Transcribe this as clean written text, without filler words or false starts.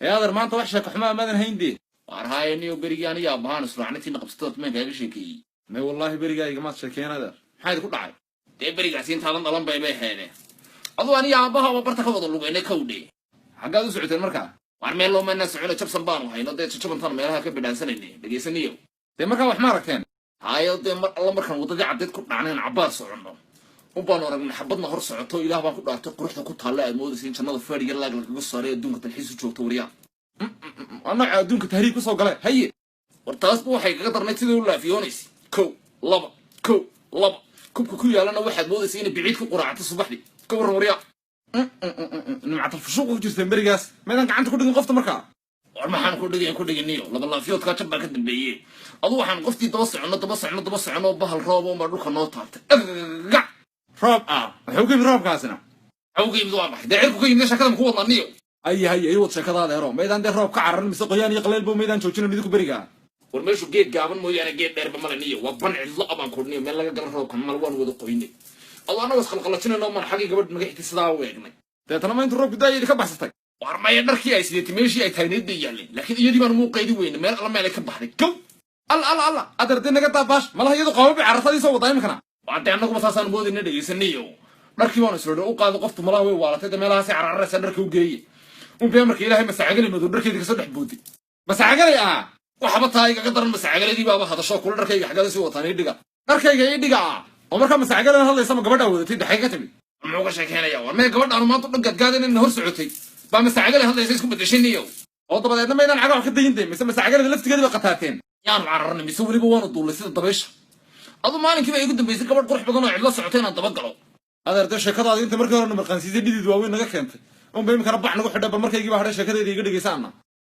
Ee adeer, maanta wax sheeko xumaa maadan hayn dee. Waar haye niyo, berigii aniga aabbahaan israacnay qabsatood meen kaaga sheekeeyey? May, wallaahi berigaa igamaad sheekeen, adeer. Maxaa idinku dhacay? Dee berigaasi intaadan dhalan bay heede. Aduu aniga aabbaha barta ka wada lugaynay, kawdhe. Xaggaad u socoteen markaa? Waar meel loo maynaa socono, jabsan baanu hayno dee, jajabantaan meelaha ka bidhaansanayne. Dhegaysaniyo. Dee markaa wax ma aragteen? Hayo, dee mar alla markaan waddadii caddeed ku dhacnayn, cabbaar soconno un baanu aragnay xabadna hor socoto. Ilaah baan ku dhaartay, quruxda ku taalla aad moodaysa in jannada fadhiga laag lagaga saaray, adduunka dalxiis u joogto, waryaa. Waa nooca adduunka tahriib kusoo gale, haye. War taasba waxay kaga darnayd siday u laafiyoonaysa: kow, laba, kow, laba. Kubka ku yaalana waxaad moodaysa inay biciid ku quraacato subaxdii. Ka warran, waryaa? Nimcatal fushuuqa ku jirteen berigaas. Maydaan gacanta ku dhigin qofta markaa? War maxaan ku dhigin ku dhiginiyo, laba laafiyoodkaa jab baa ka dambeeye. Adu waxaan qoftii daba soconno, daba soconno, daba soconno, bahal roob unbaa dhulka noo taabtay, agac. Roob ah? Wuxuu ka yimid roobkaasina? Maxuu ka yimid? Waa maxay dee cirku ka yimid? Sheekada maku wadnaa niyo? Ay haye, ii wad sheekada, adeero. Maydaan dee roob ka cararin mise qoyaan iyo qalaylbo maydaan joojinin idinku berigaa? War meeshu geed gaaban mooyaane geed dheerba male niyo. Waa ban cidlo abaan kudhniyo, meel laga gala roobkan mal, waan wada qoynay. Adu annagoo isqalqalajinayno maan xaggii gabadh naga xigtay sidaa u eegnay. Deetana ma intuu roobku daaya idinka baxsatay? War maya, dharkii ay sideetay meeshii ay taagnayd bay yaalleen, laakiin iyadii baanu muuqaydi weyne, meel alla meel ay ka baxday, gow. Alla, alla, alla, adeer, dee naga daabaash. Malaha iyadu qaabo bay carartadii soo wadaa iminkana. Waa dee annaguba saasaan moodayna. Dhegaysanayo, dharkii baanu isrodhe u qaado qoftu, malaha way waalatay dee, meelahaasay carararaysaa, dharka u geeye. Unbee marka Ilaahay masacagali madow dharkeedii kasoo dhex booday. Masacagalay ah? Waxba taa igaga daran, masacagaladii baaba hadasho kula: "Dharkayga xaggaada sii wataan? Ii dhiga." "Dharkayga ii dhiga" ah? Oo markaa masacagalan hadlaysa ma gabadhaa wadatay? Daxay ka timid? Muxuu ka sheekeynaya? War mee, gabadhaanu maanta dhan gaadgaadinayna hor socotay baa masacagale hadlaysa isku bedeshaniyo. Oo dabadeedna maydaan caga wax ka dayin dee, mise masacagalada laftigeedii ba qataateen? Yaanu cararnay mise weliba waanu duullay sida dabaysha. Adu maalinkiiba igu dambaysay gabadh qurux badan oo cidlo socotay inaan daba galo. Adeer, dee sheekadaadi inta markii hore namarqaansiisay dhidid waaweyn naga keentay unba iminkana bac nagu xidha. Bal markaygii baa hadhay, sheekadayda iga dhegaysa anna.